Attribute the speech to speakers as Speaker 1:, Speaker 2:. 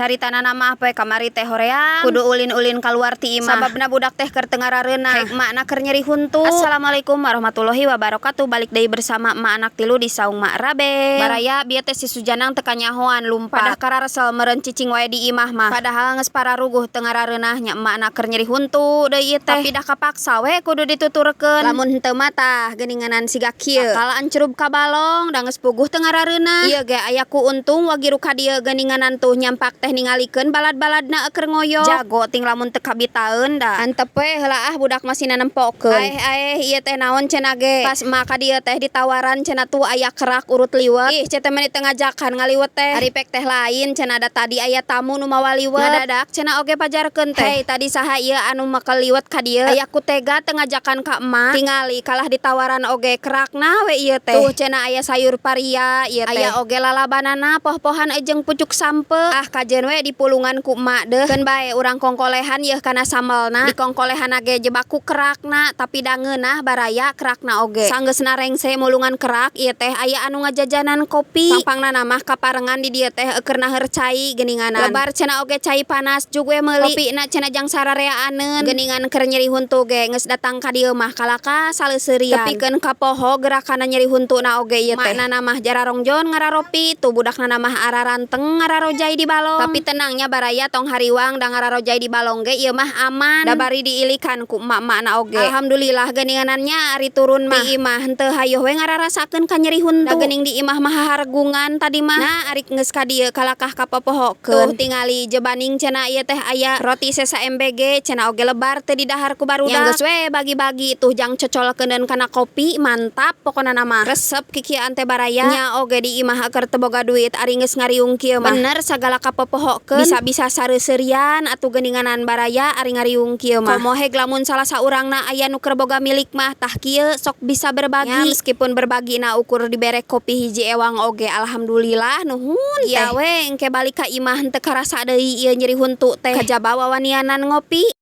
Speaker 1: Caritana mah poe kamari teh hoream kudu ulin-ulin kaluar ti imah. Sababna budak teh keur teu ngarareunah. Hek makna keur nyeri huntu. Assalamualaikum warahmatullahi wabarakatuh. Balik deui bersama emak anak tilu di saung Mak Rabe. Baraya, bieu teh si Sujanang teu kanyahoan lumpat. Padah kararesel meureun cicing wae di imah mah. Padahal geus pararuguh teu ngarareunah nya, emakna keur nyeri huntu deui ieu teh. Tapi dah kapaksa we kudu dituturkeun. Lamun henteu mah tah geuninganan siga kieu. Bakal ancrub ka balong da geus puguh teu ngarareunah. Ieu ge aya ku untung wagiru ka dieu geuninganan, tuh nyampak teh ningalikeun balad-baladna keur ngoyo. Jago ting lamun teu kabitaeun da. Antep we heula ah, budak masih nempokeun. Aeh aeh, ieu teh naon cenah ge. Pas emak ka dieu teh ditawaran cenah tuh aya kerak urut liwet. Ih, cenah teh meni teu ngajakan ngaliwet teh. Ari pek teh lain cenah, da tadi aya tamu nu mawa liwet. Ngadadak cenah oge pajarkeun teh. Hei, tadi saha ieu anu mekel liwet ka dieu? Aya ku tega teu ngajakan ka emak. Tingali kalah ditawaran oge kerakna we ieu teh. Tuh cenah aya sayur paria ieu teh. Aya oge lalabanana poh-pohan jeung pucuk sampe. Ah, kajeun we dipulungan ku emak deuh. Keun bae urang kongkolehan yeuh kana sambelna. Dikongkolehan ge jebak ku kerakna, tapi da ngeunah, baraya, kerakna oge. Sanggeusna rengse mulungan kerak ieu teh aya anu ngajajanan kopi. Pangpangna mah kaparengan di dieu teh keur naheur cai geuninganan. Lebar cenah oge cai panas jug we meuli. Kopina cenah jang sarareaaneun. Geuningan keur nyeri huntu ge geus datang ka dieu mah kalaka saleuseurian. Tepikeun ka poho gerakanna nyeri huntuna oge ieu teh. Maknana mah jararongjon ngararopi, tuh budakna mah araranteng ngararojai di balong. Tapi tenang nya, baraya, tong hariwang, da ngararojai di balong ge ieu mah aman. Da bari diilikan ku emak-emakna oge. Alhamdulillah geuninganan nya, ari turun mah di imah henteu hayoh we ngararasakeun ka nyeri huntu. Da geuning di imah mah hahargungan tadi mah. Nah, ari geus ka dieu kalakah kapopohokeun. Tuh tingali jebaning cenah ieu teh aya roti sesa MBG cenah oge lebar teu didahar ku barudak. Nya geus we bagi-bagi tuh jang cocolkeuneun kana kopi, mantap pokona mah. Resep kikieuan teh, baraya. Nya oge di imah keur teu boga duit, ari geus ngariung kieu mah. Bener sagala kapopohokeun. Bisa-bisa sareuseurian atuh geuninganan, baraya, ari ngariung kieu mah. Komo heg lamun salah saurangna aya nu keur boga milik mah, tah kieu sok bisa berbagi. Nya meskipun berbagina ukur dibere kopi hiji ewang oge alhamdulillah, nuhun teh. Ieu we engke balik ka imah henteu karasa deui ieu nyeri huntu teh. Kajaba wawanianan ngopi.